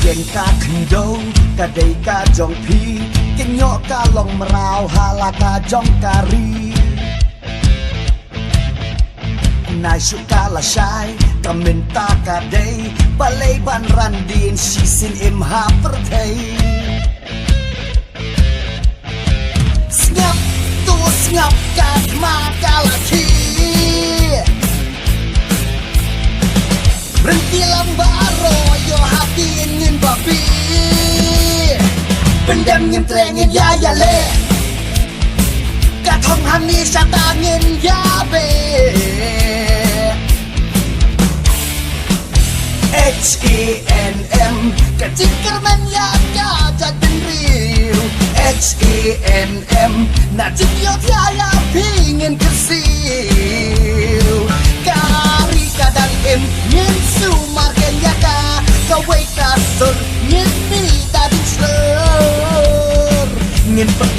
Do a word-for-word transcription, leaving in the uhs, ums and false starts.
Ïeng ka khyndew ka dei ka jong phi, ka ñiuh ka long mraw ha la ka jong ka ri. Na shu ka lashai ka mynta ka dei, balei ban ran dien shisien im ha pyrthei. Sngap tu sngap ka khma ka la khie. Rynti lam baroh ïoh ha ktien ngin babe. Pyndem ngim treh ngin ïa ïaleh. Ka thong hangne shata ngin ïa beh. H A N M, ka jingkyrmen ïa ka jaitbynriew. H A N M, na jingïohthiah ïa phi ngin kyrsiew. Ka ri ka dang im ngin sumar keiñ ïa ka. Kawei ka sur ngin mih da jingshlur. Ngin pyn